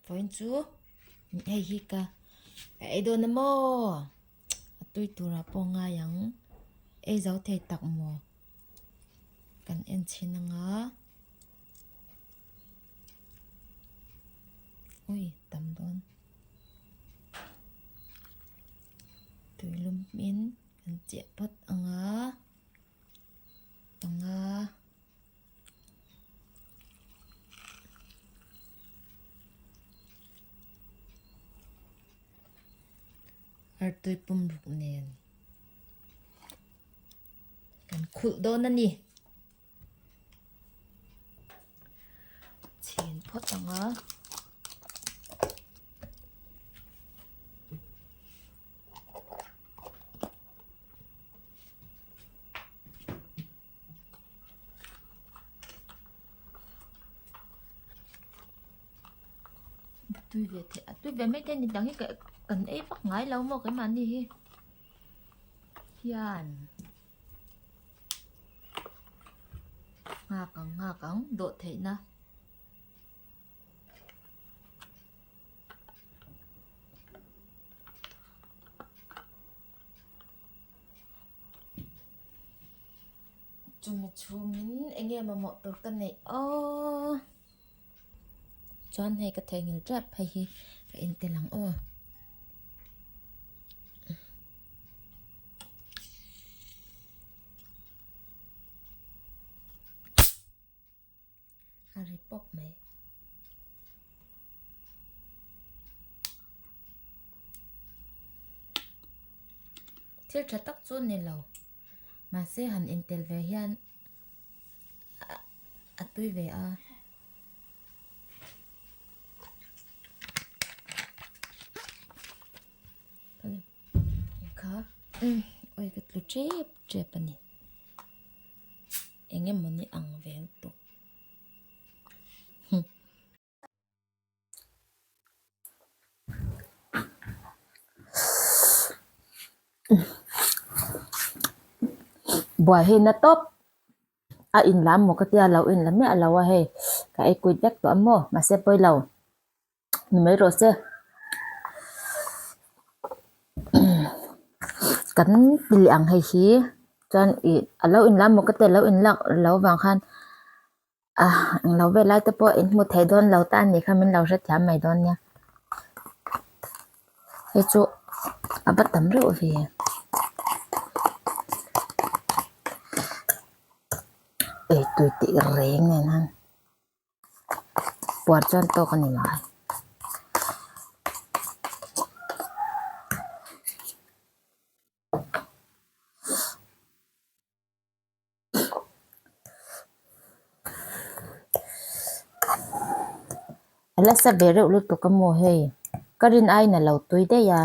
Vawiin chu hei hi ka ka ei dawn a maw a tui turah pawh ngai ang ei zo thei tak maw kan en chhin anga ui tam dawn tuilum in kan chiah phawt anga anga. Artui pumruk nen kan khulh dawn a ni. Chhin phawt ang a. Tui ve thei a tui ve mai thei a ni dang hi ka kan ei vak ngai lo maw keimahni hi hian nghak ang nghak ang dawh theihna. Chumi chhungin eng nge mamawh tur ka neih aw chuan hei ka theihnghilh tep hei hi ka en tel ang aw. A ri pawp mai. Thil tha tak chu ni lo. Mahse han intel ve hian a tui ve a. Kha oi ka tlu tep tep a ni. Eng emawni ang vel tawh. Buai hi na tawp a in lam maw ka tia lo in la miah lo a hei ka ei kuit vek tawh a maw mahse pawi lo ni mai rawh se kan ti leh ang hei hi chuan ih a lo in lam maw ka tia lo in lak lo vang khan. Ah englo vel lai te pawh in hmu thei dawn lo ta anih kha min lo hrethiam mai dawn nia hei chu a va tam reuh ve eitui tih reng nen han puar chuan tawk a ni mai. A la sa ve reuh lutuk a maw hei ka rin aiin a lo tui daih a.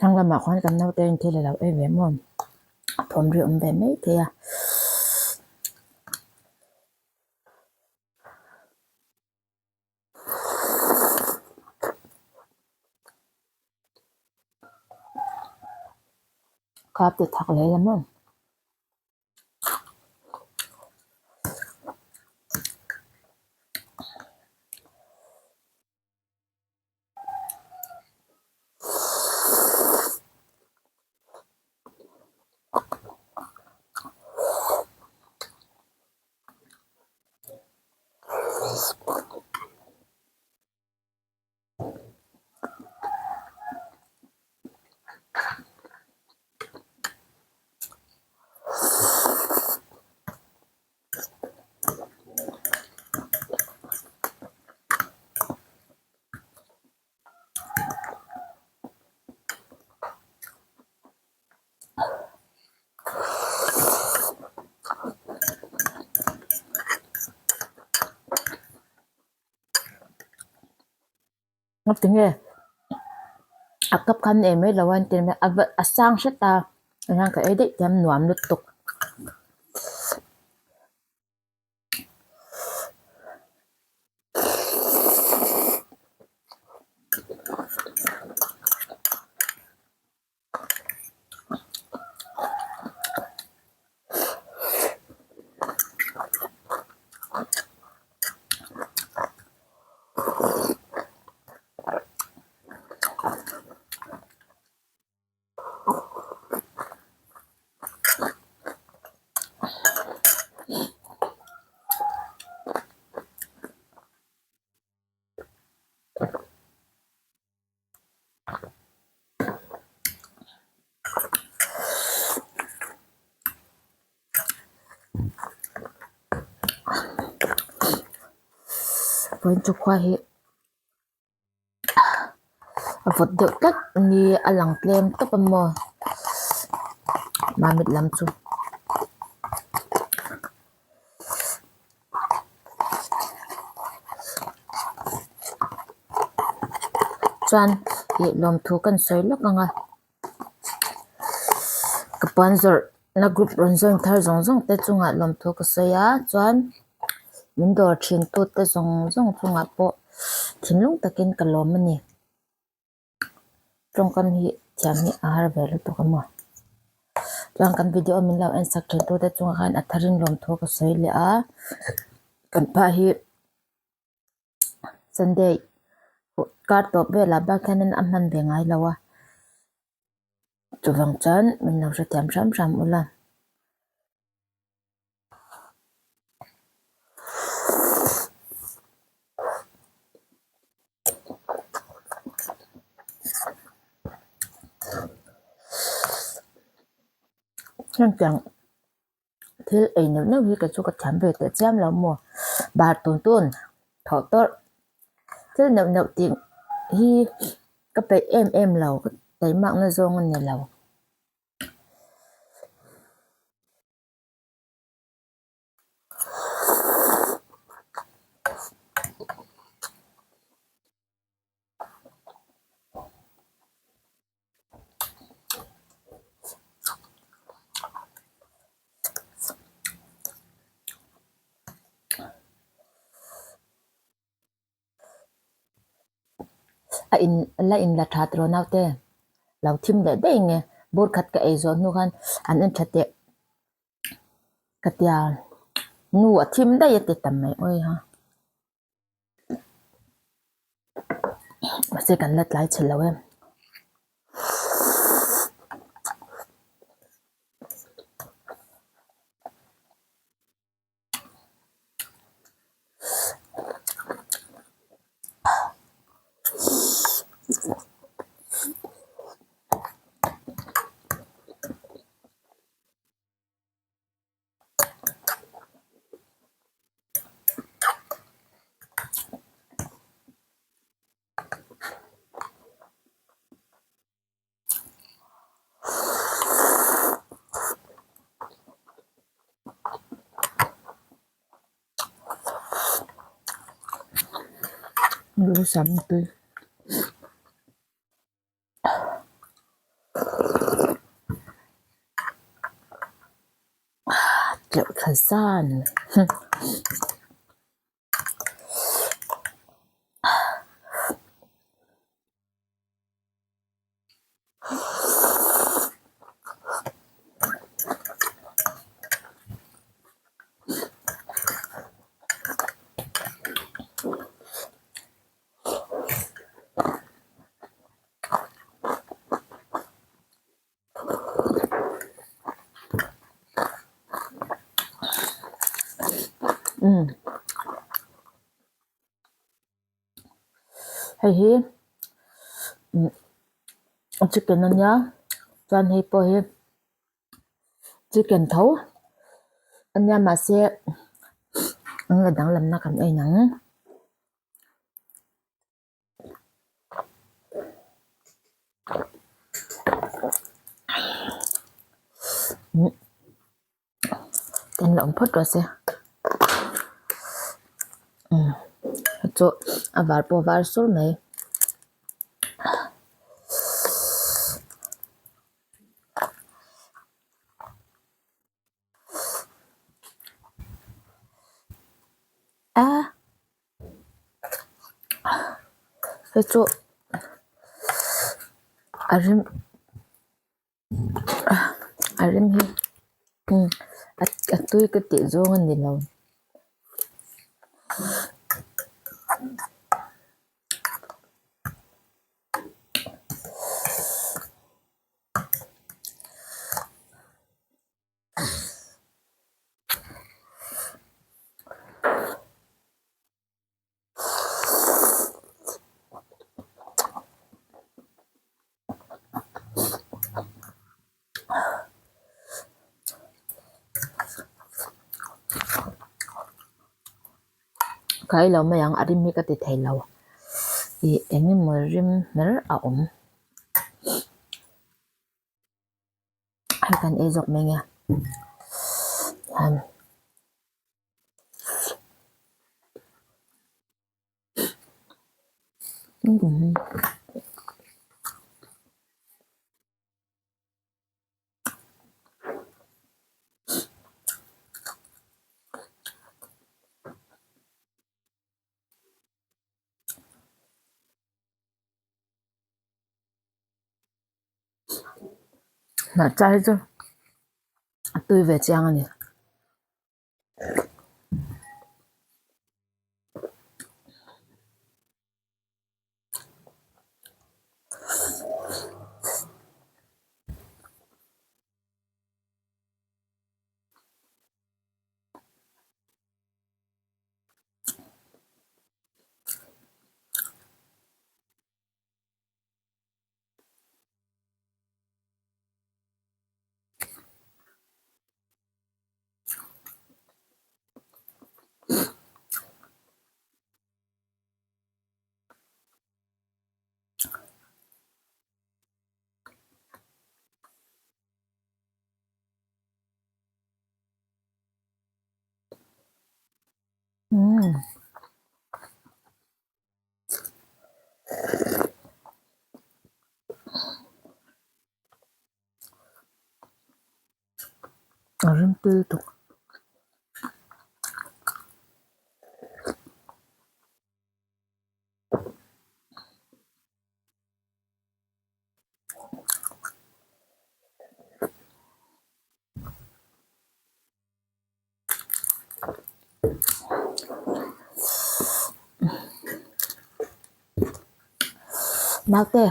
Thlang lamah khuan kan naute in thil a lo ei ve maw a thawm ri awm ve mai thei a. Kha ti thak leh la maw. Tinge a cup khan ei mai lo a entir mai a va a sang hret a engah ka ei daih tiang nuam lutuk. Vawiin chu khua hi a vawt deuh tlat a ni a lang tlem tawp a maw mamit lam chu. Chuan ih lawmthu kan sawi lawk ang a ka puan zawrh na group rawn join thar zawng zawng te chungah lawmthu ka sawi a chuan min dawr thin tu te zawng zawng chungah pawh thinlung takin ka lawm a ni. Tawngkam hi thiam hi a har ve lutuk a maw chuan kan video min lo en sak thin tute chungah khan a tharin lawmthu ka sawi leh a kan pa hi sunday kar tawp velah bak hianin a hman ve ngai lo a chuvang chuan min lo hrethiam hram hram ula. Hengtiang thil ei neuh neuh hi kei chu ka thiam ve teh chiam lo maw bar tun tun thawh tawrh thil neuh neuh tih hi ka peih em em lo teimakna zawng a ni lo. A in la in la tha tawh naute lo thim leh daih nge bur khat ka ei zawh hnu khan an en tha teh ka tia nu a thim daih a ti tam mai awi ha mahse kan la tlai chhe lo em. Duhsam tui. Tleuh tha zan. Hei hi chicken a nia chuan hei pawh hi chicken tho a nia mahse eng nge danglamna kan en ang. Kan la awm phawt rawh se chu a var pawh a var sur mai. A hei chu a rim a rim hi a tui ka tih zawng a ni lo. Ka ei lo mai ang a rim hi ka ti thei lo ih eng emaw rim hmer a awm. Hei kan ei zawk mai nge han Hmarcha hi chu a tui ve chiang a ni. Umm. A rim tui lutuk. Naute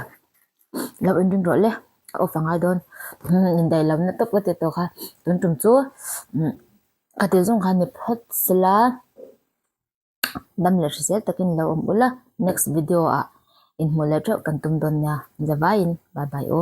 lo inrin rawh le a off a ngai dawn indaih lohna tawp ka ti tawh kha tun tum chu ka ti zawng kha ni phawt sela dam leh hrisel takin lo awm ula next video ah inhmuh leh theuh kan tum dawn nia zavaiin bye bye aw.